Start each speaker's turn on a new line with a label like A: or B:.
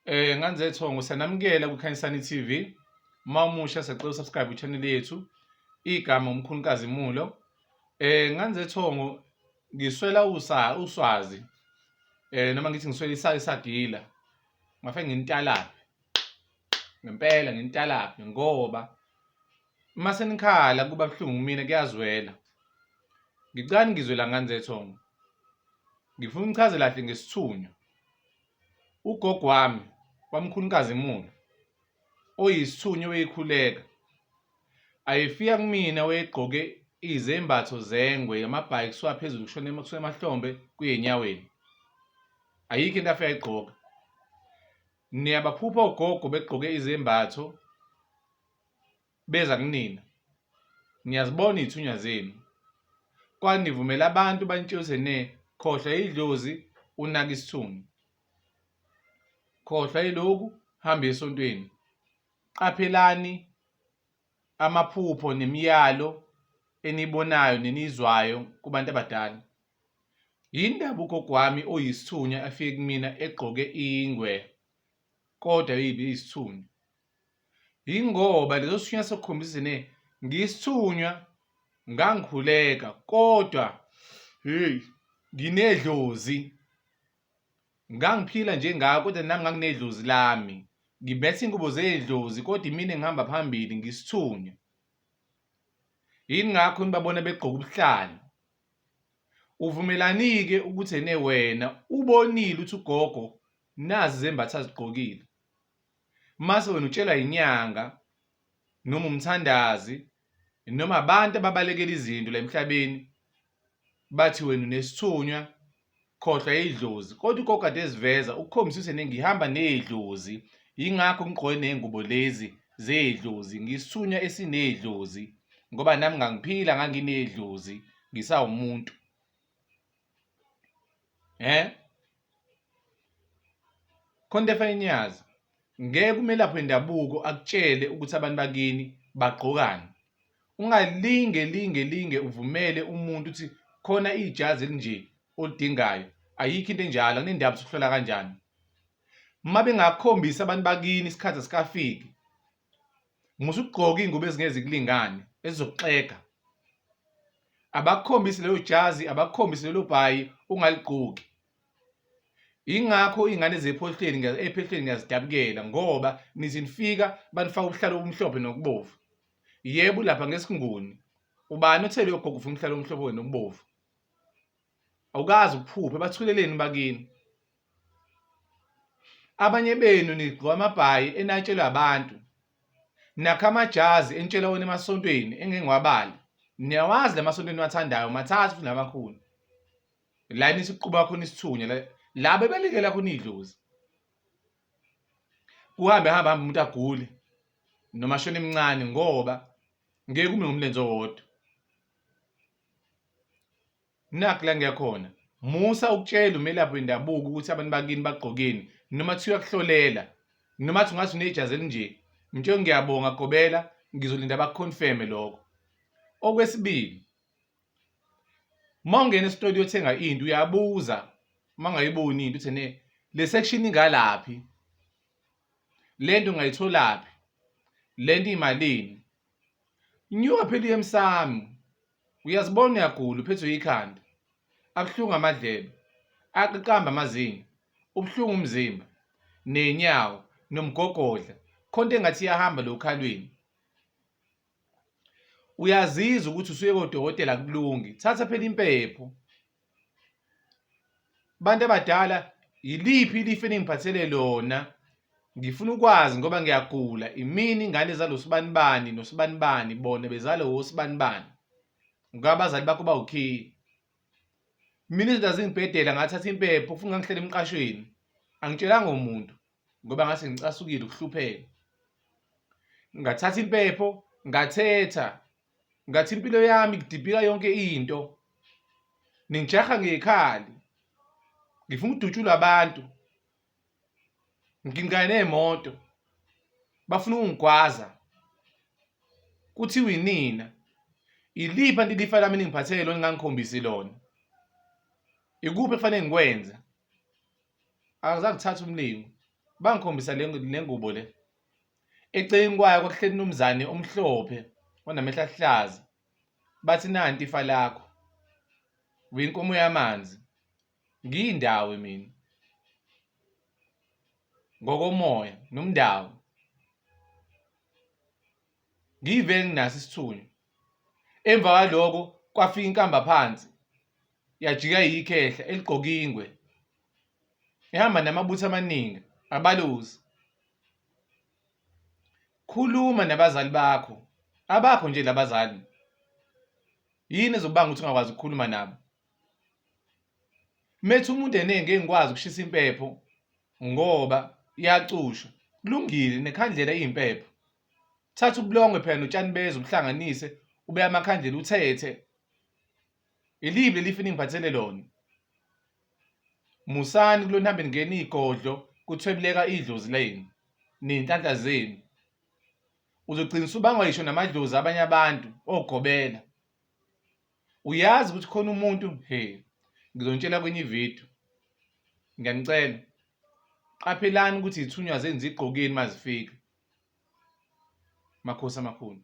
A: Ngane zethongo siyanamukela kwiKhanyisani TV. Uma umusha siyacela usubscribe channel yethu. Igama uMkhulu Nkazimulo. Ngane zethongo ngiswela usa uswazi. Noma ngithi ngiswela isagila. Ngafike ngintalaphi. Ngempela ngintalaphi ngoba uma senikhala kuba buhlungu kumina kuyazwela. Ngicela ngizwe la ngane zethongo. Ngifuna unichazele kahle ngesithunywa. Ugogo wami kwaMkhulu Nkazimulo oyisithunywa owayekhuleka ayefika kumina wayegqoke izembatho zengwe amabhayi kusuka phezulu kushona kusuka emahlombe kuye enyaweni. Ayikho into afike ayigqoka. Niyabaphupha ogogo begqoke izembatho beza kunina. Niyazibona iy'thunywa zenu. Kwanivumela abantu banitshela ukuthi ne khohlwa idlozi unake isithunywa. Khohlwa yilokhu hamba esontweni. Qaphelani amaphupho nemiyalo eniyibonayo neniyizwayo kubantu abadala. Yini ndaba ugogo wami oyisithunywa afike kumina egqoke ingwe kodwa iyisithunywa? Yingoba leso sithunywa sokukhombisa ne ngisithunywa ngangikhuleka kodwa hey nginedlozi ngangiphila njengako kodwa nami nganginedlozi lami ngibetha ingubo zedlozi kodwa imina engihamba phambili ngisithunywa yini ngakho nibabona begqoka ubuhlalu uvumelani-ke ukuthi ene wena ubonile ukuthi ugogo nazi izembatho azigqokile Mase wena utshelwa inyanga noma umthandazi noma abantu ababalekela izinto la emhlabeni bathi wena unesithunywa khohlwa idlozi kodwa ugogo kade eziveza ukukhombisa ukuthi ngihamba nedlozi yingakho ngigqoke ney'ngubo lezi zedlozi ngisithunywa esinedlozi ngoba nami ngangiphila nganginedlozi ngisawumuntu eh Khona into efanele niyazi, ngeke umelaphi wendabuko akutshele ukuthi abantu bakini bagqokani. Ungalinge linge linge uvumele umuntu ukuthi khona ijazi elinje olidingayo. Ayikho into enjalo, akunendaba ukuthi uhlola kanjani. Uma bengakukhombisi abantu bakini isikhathi asikafiki, musa ukugqoka iy'ngubo ezingeke zikulingane ezizokuxega. Abakukhombisi lelo jazi, abakukhombisi lelo bhayi ungaligqoki. Yingakho iy'ngane zephohlweni ephehlweni ngiyazidabukela ngoba nithi nifika banifaka ubuhlalo obumhlophe nokubovu. Yebo lapha ngesinguni ubani othe leyo gogo ufuna ubuhlalo obumhlophe nokubovu? Awukaze uphuphe bathuleleni bakini. Abanye benu nigqoka amabhayi enatshelwa abantu. Nakha amajazi enitshelwa wona emasontweni engeke ngiwabale. Niyawazi la masonto eniwathandayo mathathu futhi namakhulu. La nisiquba khona isithunywa la la bebelikela khona idlozi. Kuhambe hambe hambe umuntu agule noma ashone emncane ngoba ngeke ume ngomlenze owodwa. Nakhu la ngiyakhona. Musa ukutshela umelaphi wendabuko ukuthi abantu bakini bagqokeni noma kuthiwa uyakuhlolela noma athi ungathi unejazi elinje. Mtshele ngiyabonga gobela ngizolinda bakuconfirme lokho. Okwesibili, uma ungena esitolo uyothenga into uyabuza uma ungayiboni into uthi ne le section ingalaphi le nto ungayitholaphi le nto imalini nyuka phela uye emsamo uyazibona uyagula uphethwe yikhanda abuhlungu amadlebe aqaqamba amazinyo ubuhlungu umzimba nenyawo nomgogodla khonto engathi iyahamba lo khalweni Uyazizwa ukuthi usuye kodokotela akulungi. Thatha phela impepho. Bantu abadala yiliphi ilifa eningiphathele lona? Ngifuna ukwazi ngoba ngiyagula. Imini ingane ezalwa usibanibani nosibanibani bona bezalwe wosibanibani. Ngoba abazali bakho bawukhiye. Mina izinto azingibhedela ngathatha impepho futhi ngangihlele emqashweni. Angitshelanga umuntu. Ngoba ngase ngicasukile ukuhlupheka ngathatha impepho ngathetha ngathi impilo yami kudibhika yonke into ningijaha ngekhali ngifuna ukudutshulwa abantu ngingane nemoto bafuna ukungigwaza kuthiwa inina iliphi anti ilifa lami ningiphathele lona ngangikhombisi lona ikuphi ekufanele ngikwenze akazange kuthatha umlingo. Bangikhombisa le ngubo le. Eceleni kwayo kwakuhleli umnumzane omhlophe onamehlo ahlaza. Bathi nanti ifa lakho. Uyinkomo yamanzi. Ngiyindawo mina. Ngokomoya nomndawo. Ngivele nginaso isithunywa. Emva kwaloko kwafika inkamba phansi yajika yikhehla eligqoka ingwe ihamba namabutho amaningi abalozi. Khuluma nabazali bakho, abakho nje labazali. Yini ezobanga ukuthi ungakwazi ukukhuluma nabo? Methi umuntu ene ngeke ngikwazi ukushisa impepho ngoba iyacushwa. Kulungile nekhandlela iyimpepho. Thatha ubulongwe phela notshani bezwe ubuhlanganise ube amakhandlela uthethe. Ilibi leli fini ngiphathele lona. Musani kulona hambe ningena igodlo kuthwebuleka idlozi lenu ney'nhlanhla zenu. Uzogcina usubangwa ngisho namadlozi abanye abantu ogobela. Uyazi ukuthi khona umuntu he ngizonitshela kwenye ividiyo. Ngiyanicela qaphelani ukuthi izithunywa zenu zigqokeni uma zifika. Makhosi amakhulu.